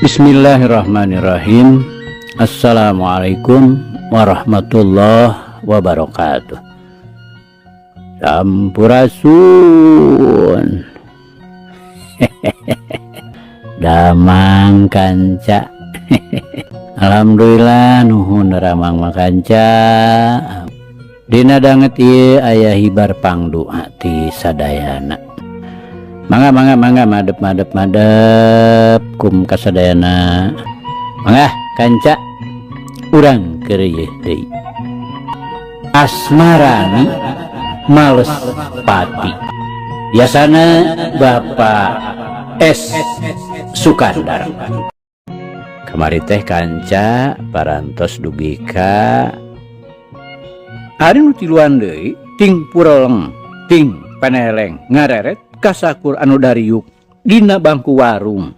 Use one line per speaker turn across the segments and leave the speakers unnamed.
Bismillahirrahmanirrahim. Assalamualaikum warahmatullahi wabarakatuh. Sampurasun. Damang kanca. Alhamdulillah nuhun ramang makanca. Dina danget ieu aya hibar pangdoa ti sadayana. Mangga mangga mangga madep madep madep kum kasadayana. Mangga kanca urang keureuyeih deui. Asmarani males pati. Biasana Bapak S Sukandar. Kamari teh kanca parantos dugi ka ari nu tiluan deui ting pureleng ting peneleng ngareret kasakur anu dariuk dina bangku warung.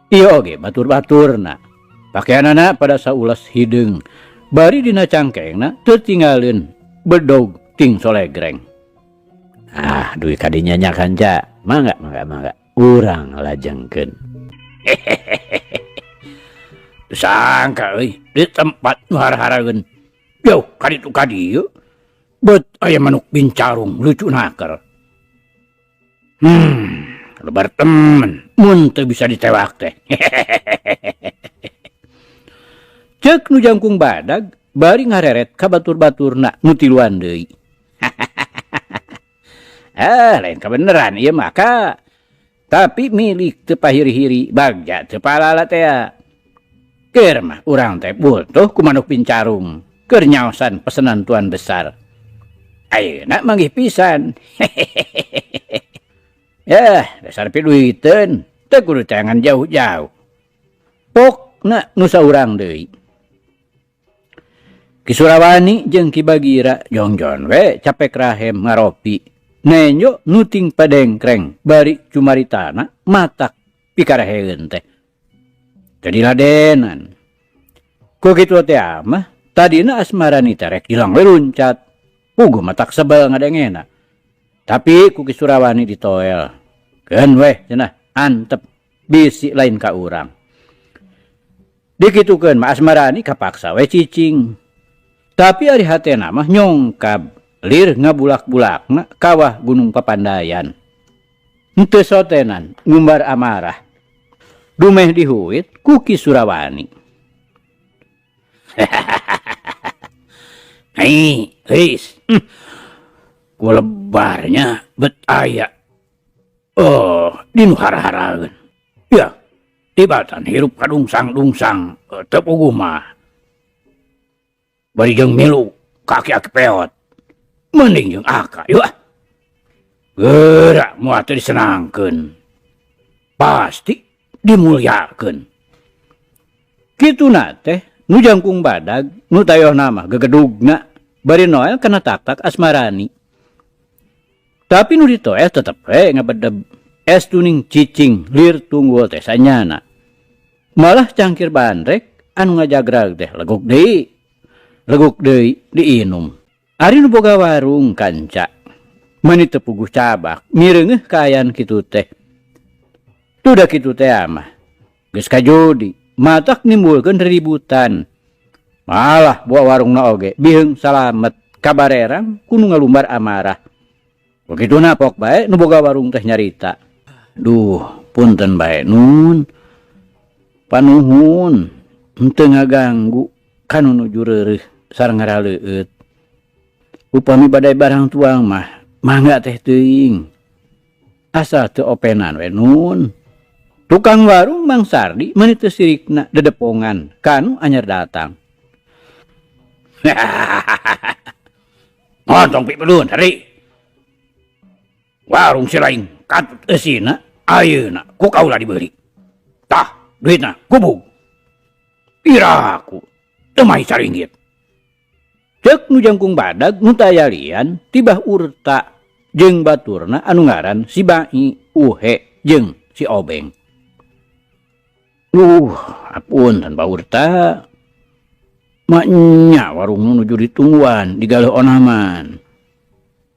Ieu oge batur-baturna. Pakaianana pada saulas hideung. Bari dina cangkengna teu tinggaleun bedog ting solegreng. Ah, duit kadinya nya kanca. Mangga mangga mangga. Urang lajengkeun. Sangka euy di tempat nu har-harageun. Jauh kaditu kadieu. Bet aya manuk bincarung lucu naker. Lebar temen mun teu bisa ditewak teh. Cek nu jangkung badag bari ngareret ka batur-baturna nu tiluan deui. Ah, lain kabeneran ieu mah ka. Tapi milik teu pahiri-hiri bagja teu palala teh. Keur mah urang teh butuh ku manuk bincarung keur nyaosan pesenan tuan besar. Ayeuna manggih pisan. Yah, dasar piduiteun, teu kudu teangan jauh-jauh. Pokna nu saurang deui. Ki Surawani jeung Ki Bagira jongjon we capek rahem ngaropi. Nenjo nuting padengkreng bari cumaritana matak pikaraheun teh. Jadi ladenan. Ku kitu teh mah tadina Asmarani teh rek hilang we luncat. Puguh matak sebel ngadengena. Tapi ku Ki Surawani ditoel. Keun weh cenah antep bisi lain ka urang. Dikitukeun mah Asmarani kapaksa we cicing. Tapi ari hatena mah nyongkab lir ngabulak-bulakna kawah Gunung Papandayan. Henteu sotenan ngumbar amarah. Dumeh dihuit ku Ki Surawani. Hei, heis. Ku lebarnya bet aya. Oh, di nu hara-haraeun. Ya, tibatan hirup kadungsang-dungsang teu puguh mah. Bari jeung milu kaki-aki peot. Mending jeung aka yeuh ah. Geura moal teu disenangkeun. Pasti dimulyakeun. Kituna teh nu jangkung badag nu tayohna mah gegedugna bari noel kana tak-tak Asmarani. Tapi nu ditoel tetep we ngabedeb es tuning cicing lir tunggul teh sanyana. Malah cangkir bandrek anu ngajagrag teh leguk deui. Leguk deui diinum. Ari nu boga warung kanca. Meuni teu puguh cabak mireungeuh kaayaan kitu teh. Tuda kitu teh mah geus kajudi matak nimbulkeun ributan. Malah buah warungna oge biheung salamet kabarerang ku nu ngalumbar amarah. Begituna pok bae nu boga warung teh nyarita. Duh, punten bae nun. Panuhun henteu ngaganggu kanu nuju reureuh sareng ngaraleueut. Upami badai barang tuang mah mangga teh teuing. Asal teu openan we nun. Tukang warung Mang Sardi meuni teu sirikna dedepongan kanu anyar datang. Montong pipelun hari. Warung si lain katut eusina ayeuna ku kaula dibeli. Tah duitna kubug. Piraku teu mahi saringgit. Ceuk nu jangkung badag nu taya lian tibah urta jeung baturna anu ngaran si Bai Uhe jeung si Obeng. Duh, ampun tanpa urta. Maknya warung nu nuju ditungguan digaleuh onaman.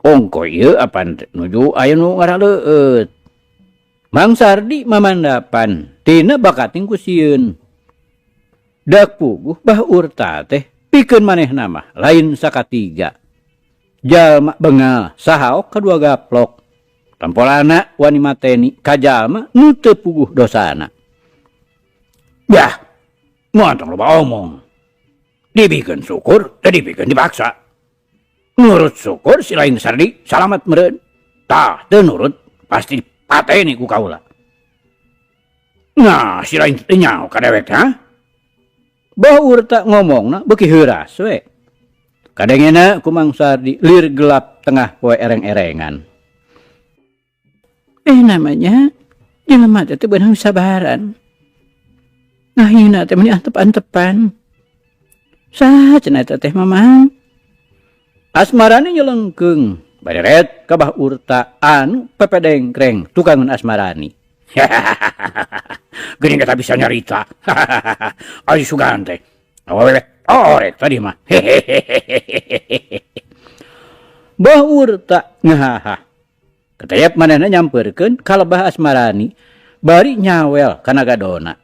Ongko ieu apan nuju aya nu ngaraleueut. Mang Sardi mamandapan tina bakating ku sieun. Dak puguh Bah Urta teh pikeun manehna mah lain sakatiga. Jalma bengal sahaok kadua gaplok. Tampolana wani mateni ka jalma nu teu puguh dosana. Yah, montong loba omong. Dibikeun syukur, teu dibikeun dipaksa. Nurut syukur si lain Sardi salamat meureun. Tah teu nurut pasti pateni ku kaula. Nah, si lain teu nyaho ka dewek teh, ha? Bah Urta ngomongna beuki heuras we. Kadengena ku Mang Sardi lir gelap tengah poe ereng-erengan. Namanya jelema teh teu beunang sabaran. Ngahina teh meuni antep-antepan. Saha cenah eta teh Mamang? Asmarani nyelengkeung bareret ka Bah Urta anu pepedengkreng tukangan Asmarani. Geuning eta bisa nyarita. Ari sugan teh. Awewe torek tadi mah. Bah Urta ngahahah. Ketayap manehna nyamperkeun ka lebah Asmarani bari nyawel kana gadona.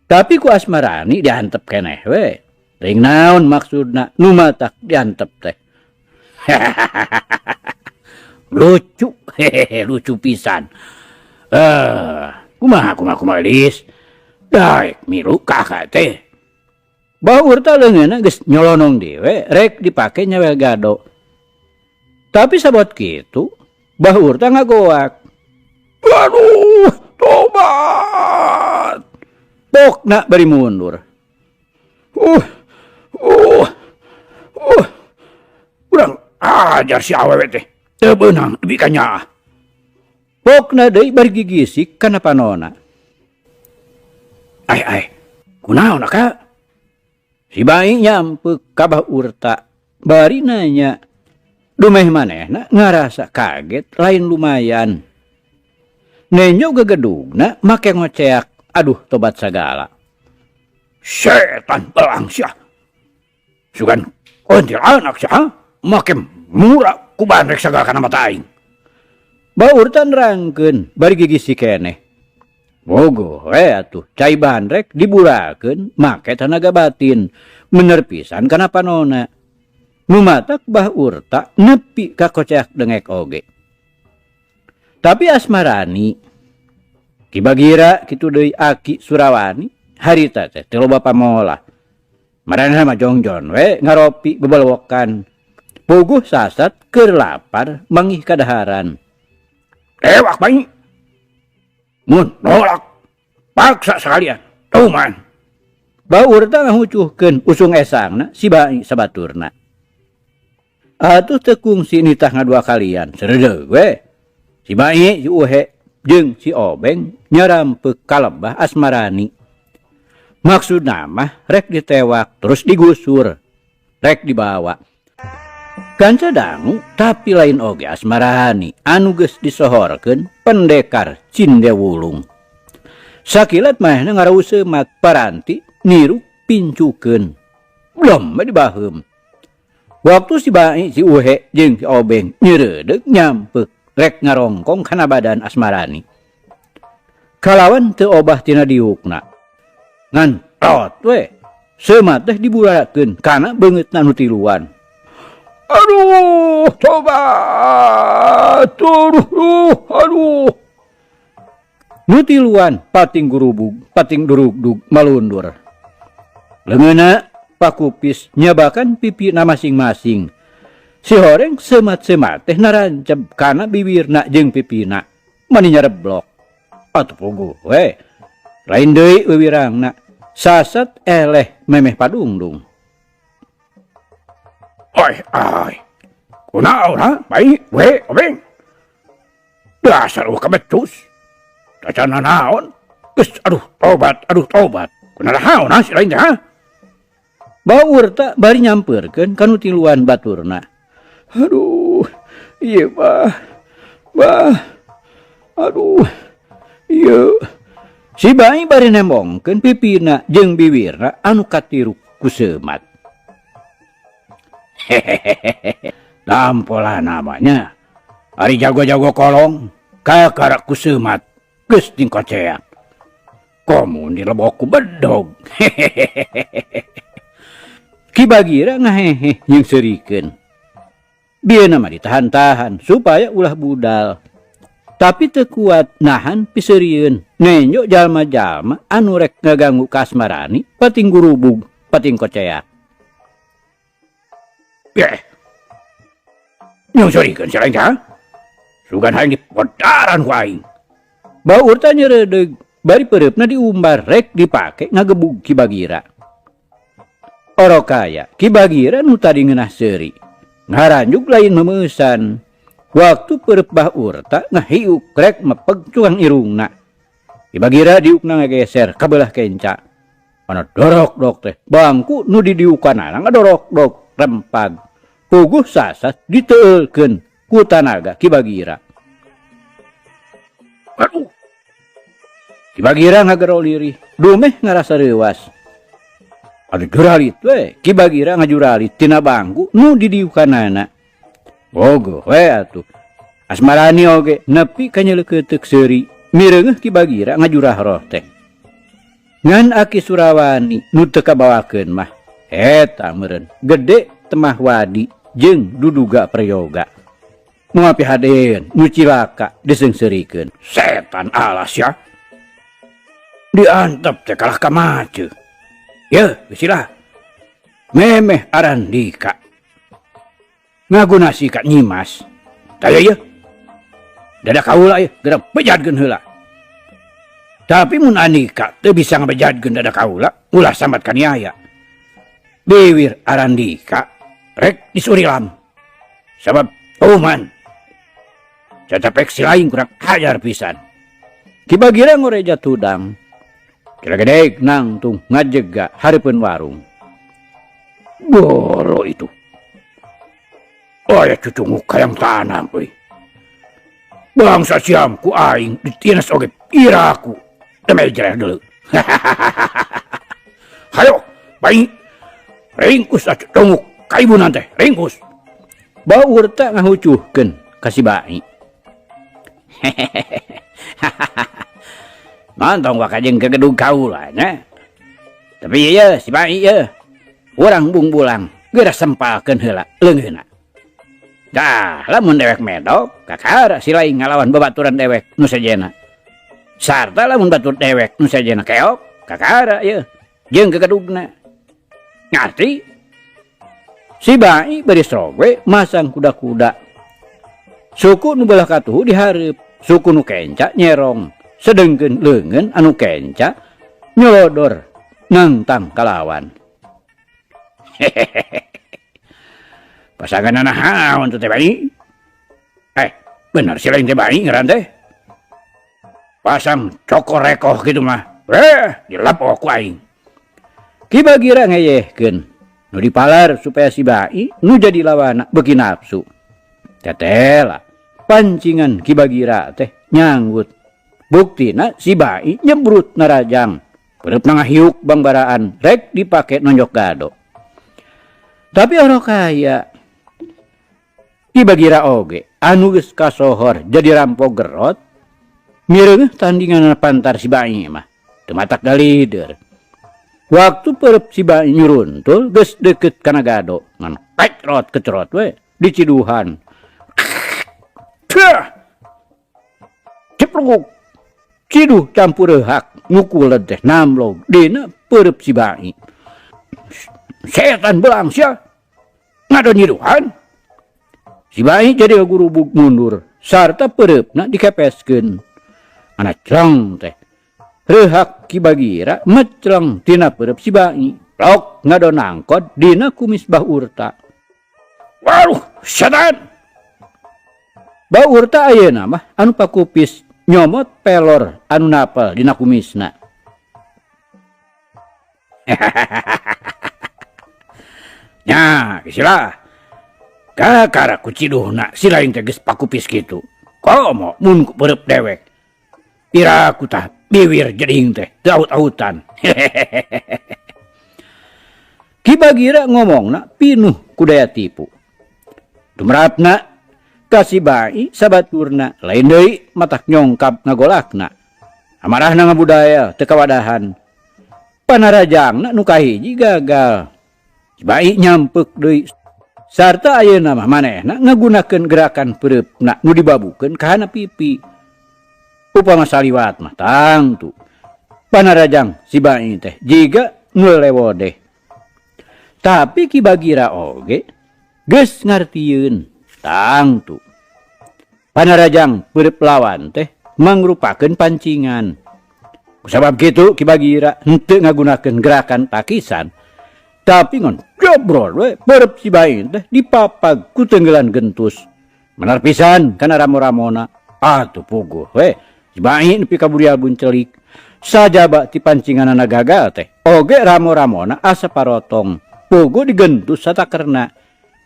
Tapi ku Asmarani diantep keneh we. Teuing naon maksudna nu matak diantep teh. Lucu, hehehe, lucu pisan. Kumaha kumaha kumaha Lis? Daek milu ka akak teh. Bah Urta leungeunna geus nyolonong deui rek dipake nyawel gado. Tapi sabot kitu Bah Urta ngagoak. Aduh, tobat. Pokna bari mundur. Urang ajar si awewe teh. Teu beunang nepi ka nyaah. Pokna deui bari gigisik kana panona. Ai ai, kunaon ka? Si bayi nyampeuk ka Bah Urta bari nanya. Dumeh manehna ngarasa kaget lain lumayan. Nenyo gegedugna make ngoceak, aduh tobat sagala. Setan belang sia. Sugan kuntilanak sia, make murah ku bandrek sagala kana mata aing. Bah Urta nerangkeun bari gigisi keneh. Bogoh we atuh cai bandrek diburakeun make tanaga batin, bener pisan kana panona. Nu matak Bah Urta nepi ka koceak dengek oge. Tapi Asmarani Ki Bagira kitu deui Aki Surawani harita teh teu loba pamolah. Maranehna mah jongjon we ngaropi bebelewokan. Puguh sasat keur lapar mangih kadaharan. Tewak bayi. Mun nolak paksa sekalian. Tuman. Bah Urta ngahucuhkeun usung esangna si bayi sabaturna. Atuh teu kungsi nitah ngadua kalian seredeug we. Si bayi si Uhe jeung si Obeng nyarampeuk ka lebah Asmarani. Maksudna mah rek ditewak terus digusur, rek dibawa. Kanca dangu tapi lain oge Asmarani anu geus disohorkeun pendekar Cindewulung. Sakilat manehna ngarawuseumat paranti niru pincukeun. Belum dibaheum. Waktu si bayi si Uhe jeung si Obeng nyereudeuh nyampeuk rek ngarongkong kana badan Asmarani. Kalawan teu obah tina diukna. Ngan tot we. Seumat teh diburakeun kana beungeutna nu tiluan. Aduh, tobat. Aduh, aduh. Nu tiluan pating gurubug, pating durugdug malundur. Leungeunna pakupis nyabakan pipina masing-masing. Si horeng semat-semat teh narancep kana bibirna jeung pipina. Mani nyareblok. Atuh puguh we. Lain deui wiwirangna. Sasat eleh memeh padungdung. Oi, ai. Kunaon ha? Baik, we, obeng. Dasar eueuh kabecus. Cacana naon? Geus aduh tobat, aduh tobat. Kunaon ha si lain teh ha? Bah Urta bari nyampeurkeun ka nu tiluan baturna. Aduh, ieu bah. Bah. Aduh. Ieu. Si bayi bari nembongkeun pipina jeung bibirna anu katiruk ku seumat. Hehehe. Tampolah namanya. Ari jago-jago kolong. Kakara ku seumat geus dingkoceak. Komo dilebok ku bedog. Ki Bagira ngaheheh jeung seurikeun. Bieuna mah ditahan-tahan supaya ulah budal. Tapi teu kuat nahan piseurieun nenjo jalma-jalma anu rek ngaganggu ka Asmarani pating gurubug pating koceak. Yeh. Nyungsurikeun si lain teh. Sugan hayang dipodaran ku aing. Baur teh nyereudeg bari peureupna diumbar rek dipake ngagebug Ki Bagira. Orok kaya Ki Bagira nu tadi ngeunah seuri. Ngaranjug lain memeusan. Waktu peureub Bah Urta ngahiuk rek mepeg cukang irungna. Ki Bagira diukna ngageser ka beulah kenca. Ana dorok-dok teh bangku nu didiukanana ngadorok-dok rempag. Puguh sasat diteulkeun ku tanaga Ki Bagira. Aduh. Ki Bagira ngagero lirih, dumeh ngarasa reuas. Aduh juralit we, Ki Bagira ngajuralit tina bangku nu didiukanana. Bogoh we atuh. Asmarani oge nepi ka nyeleukeuteuк seuri, mireungeuh Ki Bagira ngajurah roh teh. Ngan Aki Surawani nu teu kabawakeun mah eta meureun gede temah wadi jeung duduga prayoga. Moal pihadeun nu cilaka diseungseurikeun. Setan alas ya. Diantep teh kalah ka maceuh. Yeuh geus lah. Memeh arandika. Ngaguna sikat nyimas. Taya yeuh. Dada kaula yeuh geura bejadkeun heula. Tapi mun andika teu bisa ngabejadkeun dada kaula, ulah sambat kaniaya. Biwir arandika rek disurilam. Sabab tuman. Cacapek si lain kurang ajar pisan. Ki Bagira ngoreja tudang. Kira-kira nangtung ngajega hareupeun warung. Boro itu. Aya cucunguk hayang tanam euy. Bangsa siam ku aing ditinas oge piraku. Teu jereh deuleu. Hayo, baik. Ringkus atuh tunguk kaibunan teh, ringkus. Baur teh ngahucuhkeun ka si Bai. Mantong waka jeung kegedug kaula nya. Tapi ieu si Bai ieu urang bungbulang geura sempalkeun heula leungeunna. Tah, lamun dewek medok, kakara si lain ngalawan babaturan dewek nu sejenna. Sarta lamun batur dewek nu sejenna keok, kakara ieu jeung kegedugna. Ngarti? Si Bai bari sroge masang kuda-kuda. Suku nu belah katuhu dihareup, suku nu kenca nyerong, sedengkeun leungeun anu kenca nyolodor nangtang kalawan. Hehehe. Pasangan naon teh Bai? Bener si lain teh Bai ngaran teh. Pasang cokorekoh gitu mah. Dilapok ku aing. Ki Bagira ngeyehkeun nu dipalar supaya si Bai nu jadi lawana beuki nafsu. Tetela pancingan Ki Bagira teh nyanggut. Buktina si Bai nyebrut narajang. Peureupna ngahiuk bangbaraan rek dipake nonjok gado. Tapi orang kaya Ki Bagira oge anu geus kasohor jadi rampok gerot mireungeuh tandingan pantar si Bai mah teu matak galider. Waktu peureub si Bai nyuruntul geus deukeut kana gado ngan kecrot kecrot we diciduhan. Cipluk ciduh campur reuhak ngukuled teh namlog dina peureub si Bai. Setan belang sia ngado nyiduhan. Si Bai jadi gurubug mundur sarta peureupna dikepeskeun. Ana cleng teh reuhak Ki Bagira mecleng tina peureub si Bai. Lok ngado nangkod dina kumis Bah Urta. Waduh, setan. Bah Urta ayeuna mah anu pakupis nyomot pelor anu napel dina kumisna. Nya, gisilah. Kakara ku ciduhna si lain teh geus pakupis kitu. Komo mun ku peureub dewek. Piraku tah biwir jeding teh teu aut-autan. Ki Bagira ngomongna pinuh ku daya tipu. Tumrapna Ka si Bai sabaturna lain deui matak nyongkap ngagolakna. Amarahna ngabudaya teu kawadahan. Panarajangna nu kahiji gagal. Si Bai nyampeuk deui sarta ayeuna mah manehna ngagunakeun gerakan peureupna nu dibabukeun ka hana pipi. Upama saliwat mah tangtu. Panarajang si Bai teh jiga nu lelewodeh. Tapi Ki Bagira oge geus ngartieun tangtu. Panarajang peureub lawan teh mangrupakeun pancingan. Kusabab kitu Ki Bagira henteu ngagunakeun gerakan takisan, tapi ngan jobrol we peureub si Bai teh dipapag ku tenggelan gentus. Menar pisan kana ramo-ramona. Atuh puguh we si Bai nepi ka burial buncelik. Sajaba ti pancinganana gagal teh oge ramo-ramona asa parotong. Puguh digentus satakerna.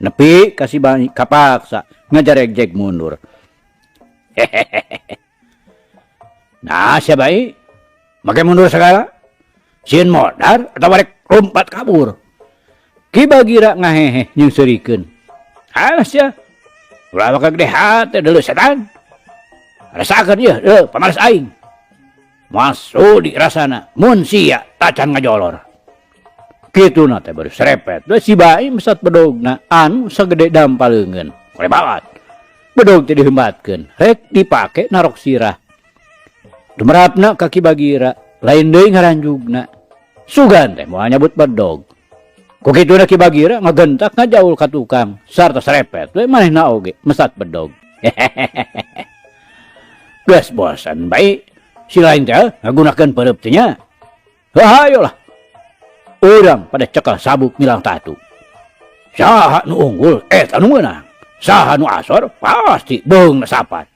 Nepi ka si Bai kapaksa ngajaregjeg mundur. Hehehe. Nah, sia Bai, make mundur sagala? Sieun modar atawa rek lumpat kabur? Ki Bagira ngaheheh jeung seurikeun. Alah sia, ulah maka gede hate deuleu setan. Rasakeun ieu, deuleu pamalas aing. Moal sudi rasana mun sia tacan ngajolor. Kituna teh baru serepet we si Bai mesat bedogna anu sagede dampa leungeun. Korebalat. Bedog teh dihembatkeun, rek dipake narok sirah. Tumerapna ka Ki Bagira, lain deui ngaranjugna. Sugan teh moal nyabut bedog. Ku kituna Ki Bagira ngagentak ngajaul ka tukang sarta serepet we manehna oge mesat bedog. Geus bosan bae si lain teh ngagunakeun peureub teh nya. Hahayo lah. Urang pada cekal sabuk milang tatu. Saha nu unggul eta nu meunang. Saha nu asor pasti beungna sapat.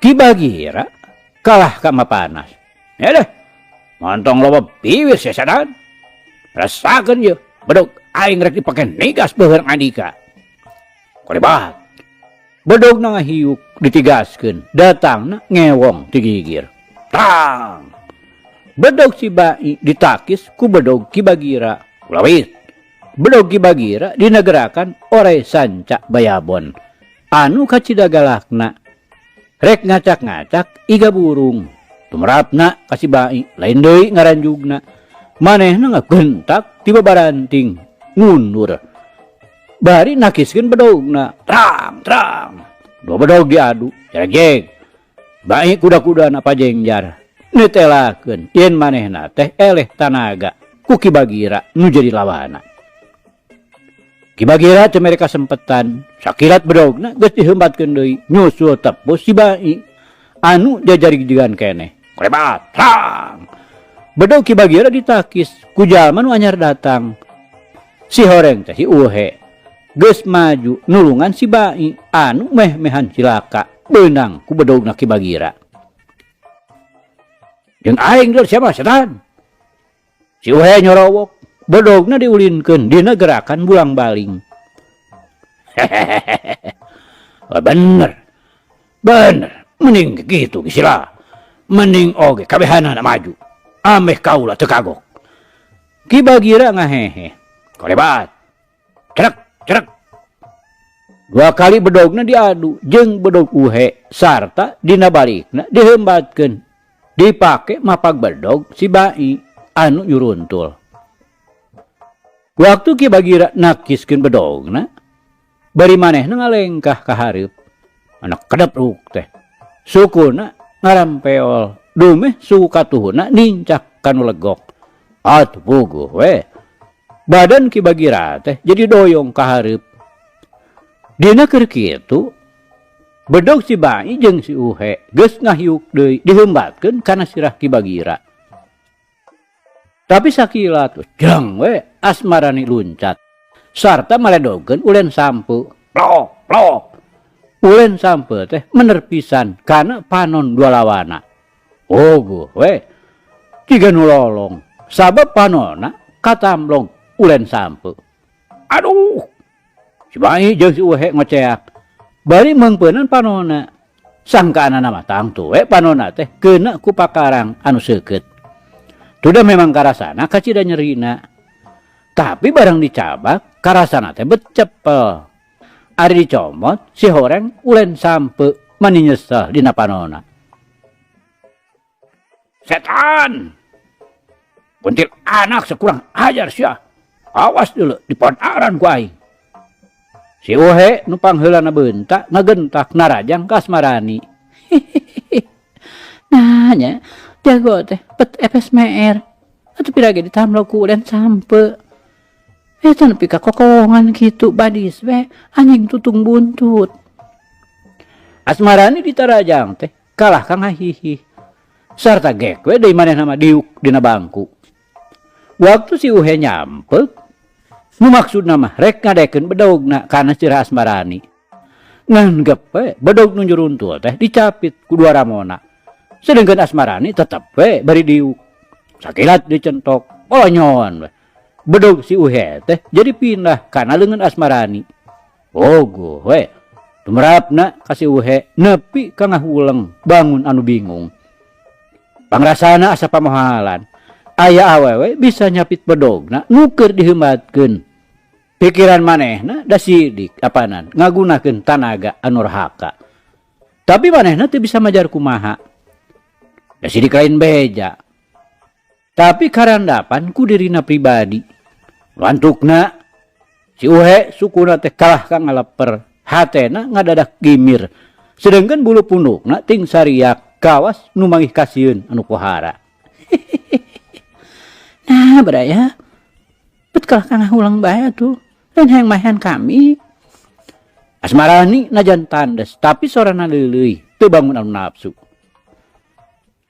Ki Bagira kalah ka mapanas. Ya deh. Montong loba biwir sia sadan. Rasakeun ieu bedog aing rek dipake nigas beuheung andika. Kolebat. Bedogna ngahiuk ditigaskeun, datangna ngewong ti gigir. Tang. Bedog si Bai ditakis ku bedog Ki Bagira. Kulawit. Bedog Ki Bagira dina gerakan orai sanca bayabon. Anu kacida galakna. Rek ngacak-ngacak iga burung. Tumerapna ka si Bai lain deui ngaranjugna. Manehna ngagentak ti babaranting ngundur. Bari nakiskeun bedogna. Trang trang. Dua bedog diadu. Jarejeg. Bai kuda-kudana pajengjar. Nitelakeun yen manehna teh eleh tanaga ku Ki Bagira nu jadi lawana. Ki Bagira teh mere kasempetan, sakilat bedogna geus dihembatkeun deui nyusul tepus si Bai anu jajarigjigan keneh. Kolebat, trang. Bedog Ki Bagira ditakis ku jalma nu anyar datang. Si horeng teh si Uhe geus maju nulungan si Bai anu meh-mehan cilaka beunang ku bedogna Ki Bagira. Jeung aing deui siapa setan. Si Uhe nyorowok, bedogna diulinkeun dina gerakan bulang-baling. Hehehe. Oh, bener. Bener, mending kitu geus lah. Mending oge kabehanana maju. Ameh kaula teu kagok. Ki Bagira ngahehe. Kolebat. Cerek, cerek. Dua kali bedogna diadu jeung bedog Uhe sarta dina balikna dihembatkeun. Dipake mapag bedog si Bai anu nyuruntul. Waktu Ki Bagira nakiskeun bedogna, bari manehna ngalengkah ka hareup. Anak kedep ruk teh. Sukuna ngarampeol, dumeh suku katuhuna nincak kanu legok. Atuh puguh we. Badan Ki Bagira teh jadi doyong ka hareup. Dina keur kitu, bedog si Bai jeung si Uhe geus ngahiuk deui dihembatkeun kana sirah Ki Bagira. Tapi sakilat jeng we Asmarani luncat sarta maledogeun ulen sampe. Plok plok. Ulen sampe teh mener pisan kana panon dua lawana. Oguh we. Jiga nu lolong sabab panonna katamblong ulen sampe. Aduh. Si Bai jeung si Uhe ngoceak. Bari meungpeunan panonna. Sangkaanana mah tangtu we panonna teh keuna ku pakarang anu seukeut. Tudah memang karasana kacida nyerina. Tapi barang dicabak karasana teh becepel. Ari dicomot si horeng ulen sampe mani nyesel dina panona. Setan! Kuntil anak sekurang ajar sia. Awas dulu diponaran ku aing. Si Uhe nu pangheulana beunta ngagentak narajang ka Asmarani. Nah nya jago teh pet epes meer. Atuh pira ge ditamlo ku ulen sampe. Eta nepi ka kokongan kitu badis we anjing tutung buntut. Asmarani ditarajang teh kalah ka ngahihih. Sarta gek we deui manehna mah diuk dina bangku. Waktu si Uhe nyampek, nu maksudna mah rek ngadekeun bedogna kana sirah Asmarani. Ngan gep we bedog nu nyuruntul teh dicapit ku dua ramona. Sedengkeun Asmarani tetep we bari diuk. Sakilat dicentok, polonyon we. Bedog si Uhe teh jadi pindah kana leungeun Asmarani. Ogoh we. Tumerapna ka si Uhe nepi ka ngahuleng bangun anu bingung. Pangrasana asa pamohalan. Aya awewe bisa nyapit bedogna nu keur diheumatkeun. Pikiran manehna da sidik apanan ngagunakeun tanaga anu rahaka. Tapi manehna teu bisa majar kumaha. Da sidik lain beja. Tapi karandapan ku dirina pribadi. Lantukna si Uhe sukuna teh kalah ka ngaleper, hatena ngadadak gimir. Sedengkeun bulu pundukna ting sariak kawas nu manggih kasieun anu pohara. Nah, baraya. Bet kalah ka ngahulang bae atuh. Lain hayang mahean kami. Asmarani najan tandes, tapi sorana leuleuy, teu bangun anu nafsu.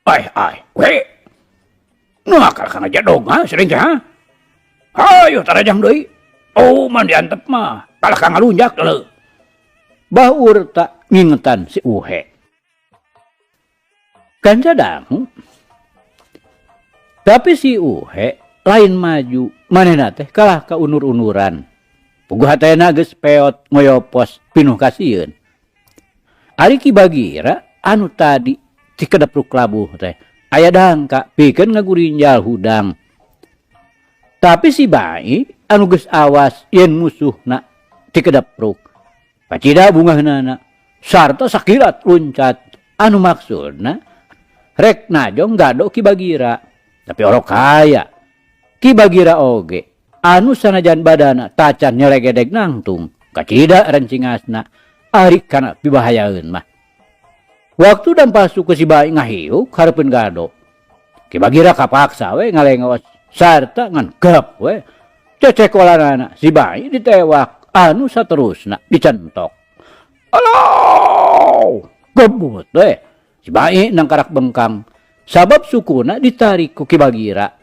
Ai ai, we. Nu akal ka ngajedog ha sering teh ha. Hayo tarajang deui. Oh, man diantep mah. Kalah ka ngalunjak deuleu. Bah Urta ngingetan si Uhe. Kanca dangu. Tapi si Uhe lain maju, manehna teh kalah ka unur-unuran. Puguh hatena geus peot ngoyopos pinuh kasieun. Ari Ki Bagira anu tadi ti kedepruk labuh teh aya dangka pikeun ngagurinjal hudang. Tapi si Bai anu geus awas yen musuhna ti kedepruk. Pacida bungahnana sarta sakilat luncat anu maksudna rek najong gado Ki Bagira. Tapi orok kaya Ki Bagira oge anu sanajan badana tacan nyelegedeg nangtung kacida rencingasna ari kana pibahayaeun mah. Waktu dampal suku si Bai ngahiuk hareupeun gado. Ki Bagira kapaksa we ngalengos sarta ngan gep we. Cecekolanana si Bai ditewak anu saterusna dicentok. Alah, gebut we. Si Bai nangkarak bengkang sabab sukuna ditarik ku Ki Bagira.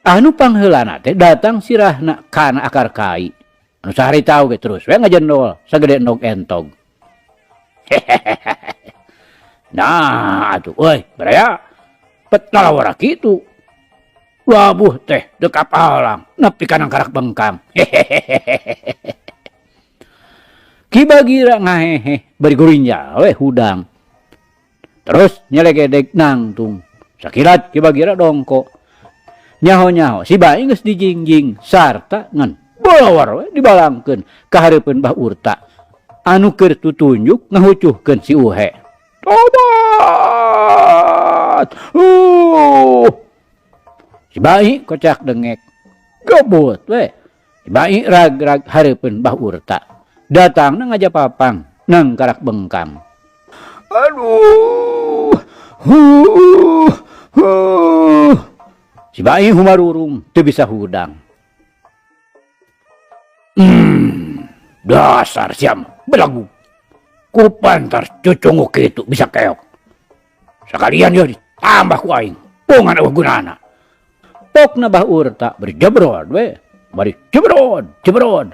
Anu pangheulana teh datang sirahna kana akar kai. Anu sahari tau ge terus we ngajendol sagede endog entog. Nah, atuh euy, baraya. Pet nalawara kitu. Labuh teh teu kapalang nepi ka nangkarak bengkang. Ki Bagira ngahehe bari gurinjal we hudang. Terus nyelegedeg nangtung. Sakilat Ki Bagira dongko. Nyaho-nyaho si Bai geus dijingjing sarta ngan bolawar we dibalangkeun ka hareupeun Bah Urta. Anu keur tutunjuk ngahucuhkeun si Uhe. Tobat! Si Bai kocak dengek. Gebut we. Si Bai rag-rag hareupeun Bah Urta. Datangna ngajapapang nangkarak bengkang. Aduh. Huh. Huh. Si Bai humarurung teu bisa hudang. Dasar siam belagu. Kupantar cucunguk kitu bisa keok. Sakalian yo ditambah ku aing. Pungan eueuh gunana. Pokna Bah Urta bari jebrod we. Bari jebrod, jebrod.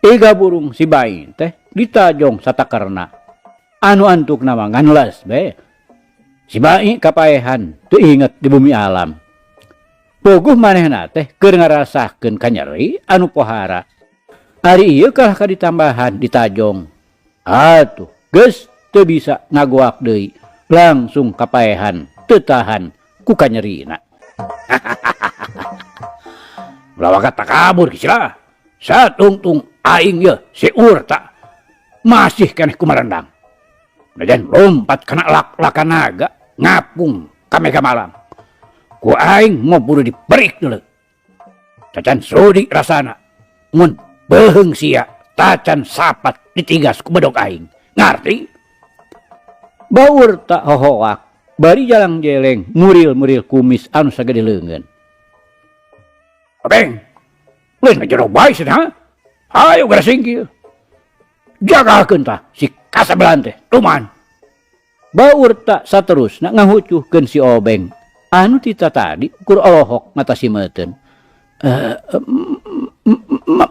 Iga burung si Bai teh ditajong satakerna. Anu antukna mah nganles be. Si Bai kapaehan teu inget di bumi alam. Puguh manehna teh keur ngarasakeun kanyeri anu pohara. Ari ieu kalah ka ditambahan ditajong. Atuh geus teu bisa ngagoak deui. Langsung kapaehan teu tahan ku kanyerina. Lawaka takabur kisah. Satungtung Aing ye si Urta masih keneh kumarendang. Najan lompat kana lak-lakan naga ngapung ka mega malam. Ku aing mau buru diperik deuleu. Tacan sudi rasana mun beuheung sia tacan sapat ditigas ku bedog aing. Ngarti? Baur tak hohoak bari jalang jeleng muril-muril kumis anu sagede leungeun. Abeng, lain ngajodoh bae cenah. Hayu geura singkir. Jagakeun tah si kasabelan teh, tuman. Baur tak saterusna ngahucuhkeun si Obeng anu ti tatadi ukur olohok ngatasimeuteuun.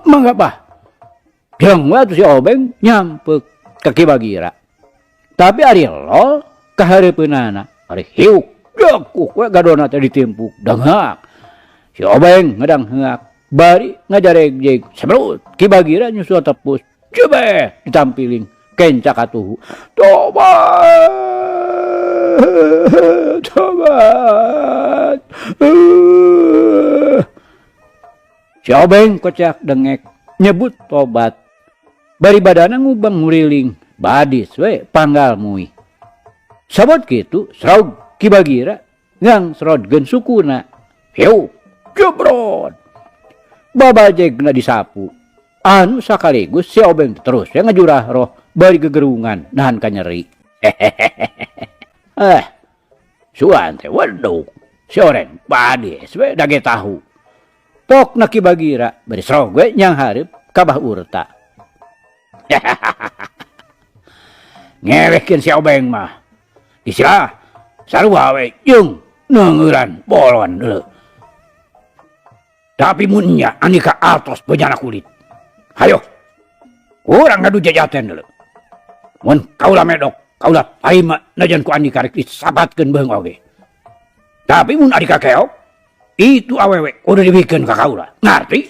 Mangga bah. Jeung we atuh si Obeng nyampek ka Ki Bagira. Tapi ari lol kahareupeunana, ari hiuk jekuk we gadona teh ditimpuk dengak. Si Obeng ngedang heak bari ngajaregjeg seberut Ki Bagira nyusul tepus. Jebeh ditampiling kenca katuhu. Tobat, tobat. Si Obeng kocak dengek nyebut tobat. Bari badana ngubang nguriling, badis we panggal mui. Sabot kitu sraug Ki Bagira ngang srodkeun sukuna. Hiu, jebrot. Babajegna disapu. Anu sakaligus si Obeng terus ya ngajurah roh bari gegerungan nahan kanyeri. Suan teh weduk. Si Oren badis we dage tahu. Pokna Ki Bagira bari srog we nyang hareup ka Bah Urta. Ngewekeun si Obeng mah. Disilah sarua we jeung neungeuran bolon deuleu. Tapi mun nya andika atos bejana kulit. Hayo, kurang ngadu jajaten dulu. Mun kaula medok, kaula tarima najan ku andika rek disabatkeun beung oge. Tapi mun andika keok, itu awewe kudu dibikeun ka kaula. Ngarti?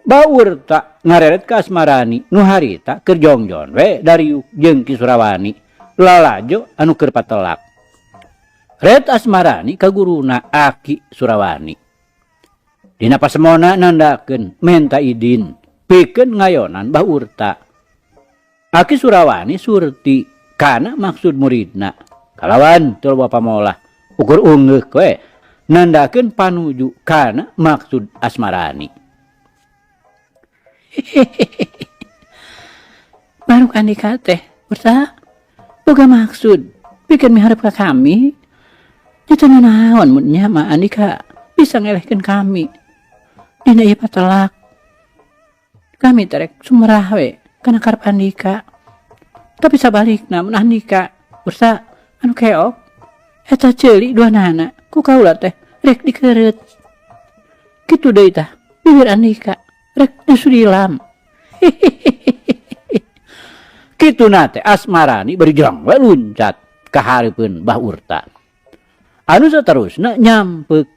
Baur tak ngareret ka Asmarani nu harita keur jongjon we dariuk jeung Ki Surawani lalajo anu keur patelak. Ret Asmarani ka guruna Aki Surawani. Dina pasemona nandakeun menta idin pikeun ngayonan Bah Urta. Aki Surawani surti kana maksud muridna. Kalawan teu loba pamolah ukur ungeuk we nandakeun panuju kana maksud Asmarani. Baruk andika teh Urta boga maksud pikeun miharep ka kami. Nyata nanaon mun nya mah andika bisa ngelehkeun kami. Dina ieu patelak. Kami terek sumerah we kana karep andika. Tapi sabalikna mun andika Urta anu keok eta ceuli duanana ku kaula teh rek dikeureut. Kitu deui tah bibir andika rek disudilam. Kituna teh Asmarani bari jerang we luncat ka hareupeun Bah Urta. Anu saterusna nyampek.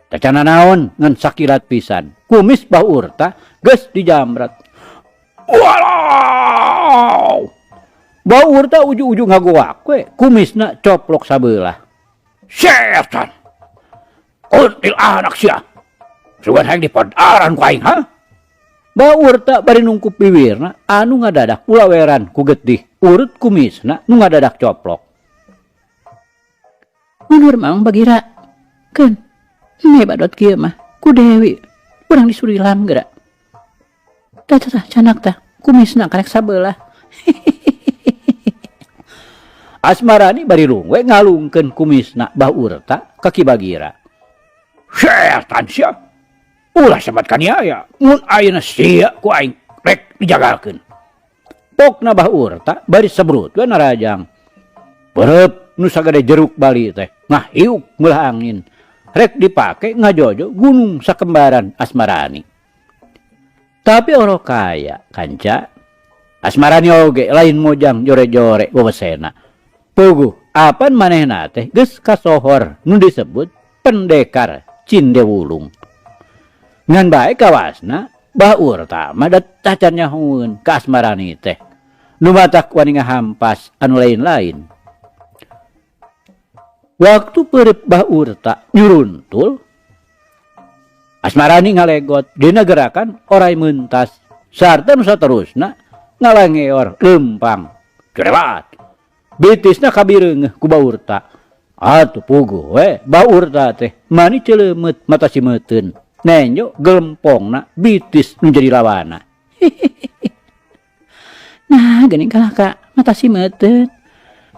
Tacana naon ngan sakilat pisan. Kumis Bah Urta geus dijamret. Walau! Bah Urta ujung-ujung ngagoak we, kumisna coplok sabelah. Setan! Kuntil anak sia. Sugan hayang dipadaran ku aing, ha? Bah Urta bari nungkup bibirna anu ngadadak ulaweran ku getih urut kumisna nu ngadadak coplok. Mundur Mang Bagira. Keun, me badot kieu mah ku Dewi urang disurilam geura. Tah tah canak tah kumisna karek sabelah. Asmarani bari lungwe ngalungkeun kumisna Bah Urta ka Ki Bagira. Setan sia. Ulah sabat kaniaya mun ayeuna sia ku aing rek dijagalkeun. Pokna Bah Urta bari sebrut we narajang. Berep nu sagede jeruk bali teh ngahiuk meulah angin. Rek dipake ngajojo gunung sakembaran Asmarani. Tapi oro kaya kanca Asmarani oge lain mojang jore-jore wewesena. Puguh apan manehna teh geus kasohor nu disebut pendekar Cindewulung. Ngan bae kawasna Bah Urta mah da tacan nyahueun ka Asmarani teh. Nu matak wani ngahampas anu lain-lain. Waktu peureup Bah Urta nyuruntul, Asmarani ngalegot dina gerakan oray mentas sarta nu saterusna ngalangeor lempang. Curewat. Bitisna kabireungeuh ku baurta. Atuh puguh we baurta teh mani ceuleumut mata simeuteun. Nenjo gelempongna bitis nu jadi lawana. Nah, geuning kalah ka mata simeuteun.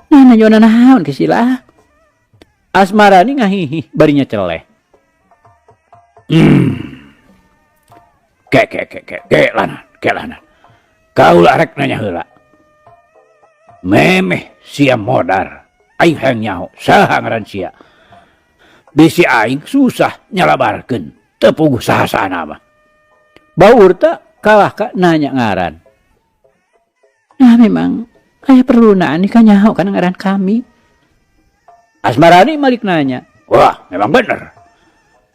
Nah, nenjona naon ke sila? Asmarani ngahihih bari nyeceleh. Ke ke ke ke ke lanan, ke lanan. Kaula rek nanya heula. Memeh sia modar, aing hayang nyaho saha ngaran sia. Bisi aing susah nyalabarkeun, teu puguh saha-sahana mah. Baurta kalah ka nanya ngaran. Nah memang aya perluna nih ka nyaho kana ngaran kami. Asmarani malik nanya. Wah, memang bener.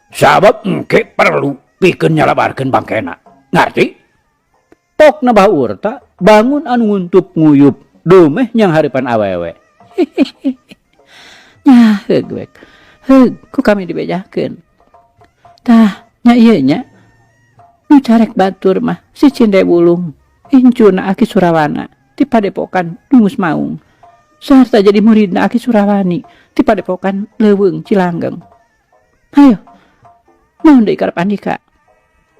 Sabab engke perlu pikeun nyalabarkeun bangkena. Ngarti? Pokna baurta bangun anu nguntup nguyup dumeh nyang hareupan awewe. Nyah heug wek. Heug ku kami dibejakeun. Tah nya ieu nya. Nu carek batur mah si Cinde Wulung incuna Aki Surawana ti Padepokan Dungus Maung. Sarta jadi muridna Aki Surawani ti Padepokan Leuweung Cilanggeng. Hayo. Naon deui karep andika?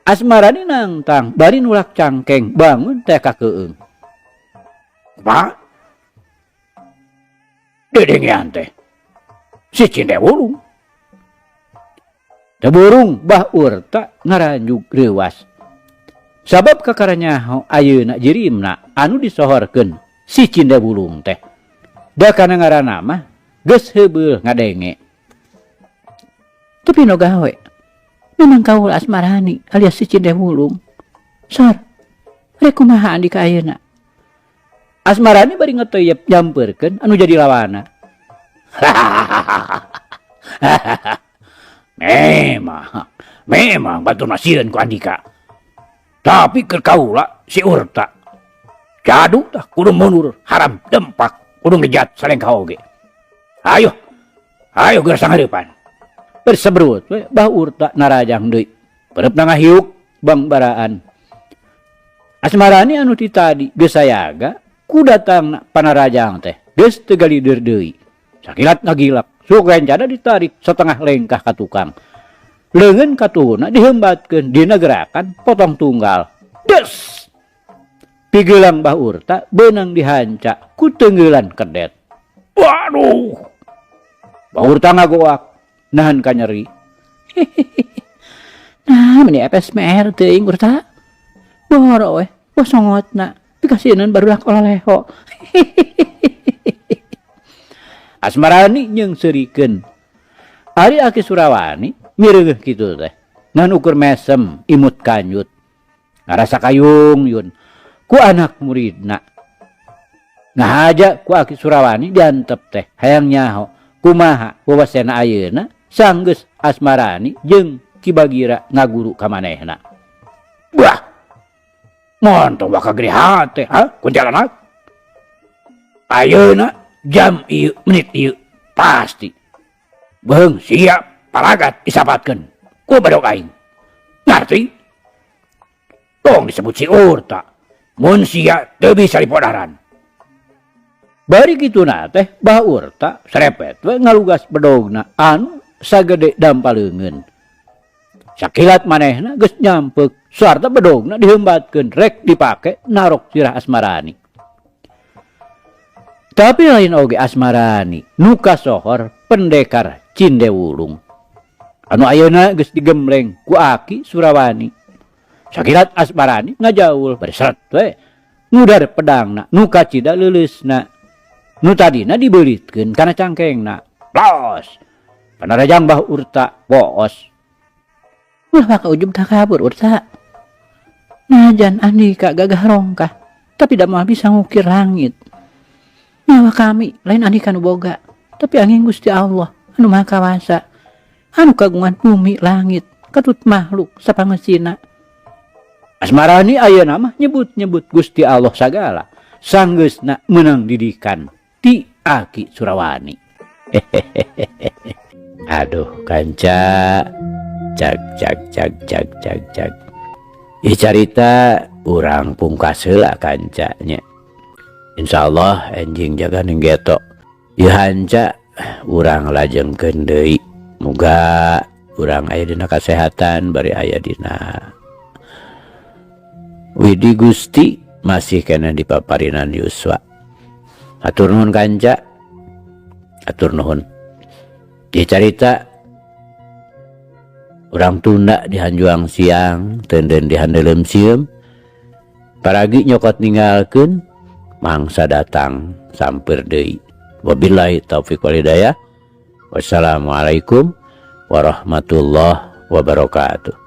Asmarani nangtang bari nulak cangkeng bangun teh kakeung. Kumaha? Dedengean teh. Si Cinde Wulung. Teu burung bah urta ngaranjug reuwas. Sabab kakara nyaho ayeuna jirimna anu disohorkeun si Cinde Wulung teh. Da kana ngaranna mah geus heubeul ngadenge. Tapi no gawe. Memang kaula Asmarani alias si Cinde Wulung. Sor, rek kumaha andika ayeuna? Asmarani bari ngeteyep nyampeurkeun anu jadi lawana. Memang, memang batur sieun ku andika. Tapi keur kaula si Urta. Jadu tah kudu mundur haram dempak kudu ngejat salengkah oge. Ayo, ayo geura sangareupan. Bersebrut we bah Urta narajang deui. Pereupna ngahiuk bangbaraan. Asmarani anu ti tadi geus sayaga ku datangna panarajang teh geus teu galider deui. Sakilat ngagilak, suku rencana ditarik setengah lengkah ka tukang. Leungeun katuhuna dihembatkeun dina gerakan potong tunggal. Des! Pigelang bah Urta beunang dihanca ku teungeulan kedet. Waduh! Bah Urta ngagoak nahan ka nyeri. Nah, meni FSMR teuing Urta. Boro we, bosongotna pikasieun barudak olaleho. Asmarani nyeungseurikeun. Ari Aki Surawani mireungeuh kitu teh. Ngan ukur mesem imut kanjut. Ngarasa kayung yun ku anak muridna. Ngahaja ku Aki Surawani diantep teh hayang nyaho kumaha wawasena ayeuna sanggeus Asmarani jeung Ki Bagira ngaguru ka manehna. Wah. Montong bakal gede hate, ha? Kuntilanak. Ayeuna jam ieu menit ieu pasti. Beung siap paragat disapatkeun ku badog aing. Ngarti? Tong disebut si Urta. Mun sia teu bisa dipodaran. Bari kituna teh bah Urta serepet we ngalugas bedogna anu sagede dampaleungeun. Sakilat manehna geus nyampek sarta bedogna dihembatkeun rek dipake narok sirah Asmarani. Tapi lain oge Asmarani nu kasohor pendekar Cinde Wulung. Anu ayeuna geus digembleng ku Aki Surawani. Sakilat Asmarani ngajaul bari seret we ngudar pedangna nu kacida leuleusna. Nu tadina dibeulitkeun kana cangkengna. Los. Panarajang bah Urta poos. Ulah ka ujub takabur Urta. Najan andika gagah rongkah, tapi da moal bisa ngukir langit. Nyawa kami lain andika nu boga, tapi angin Gusti Allah anu Maha Kawasa, anu kagungan bumi langit, katut makhluk sapangesina. Asmarani ayeuna mah nyebut-nyebut Gusti Allah sagala, sanggeusna meunang didikan ti Aki Surawani. Aduh kanca, Jag jag jag jag jag jag. Ieu carita urang pungkas heula kanca nya. Insyaallah enjing jaga ning geto. Ieu hanca urang lajengkeun deui. Muga urang aya dina kasehatan bari aya dina Widi Gusti masih keneh dipaparinan yuswa. Hatur nuhun kanca. Hatur nuhun. Ieu carita urang tunda di hanjuang siang tenden di handeuleum sieum. Paragi nyokot ninggalkeun mangsa datang sampeur deui. Wabillahi taufik wal hidayah. Wassalamualaikum warahmatullahi wabarakatuh.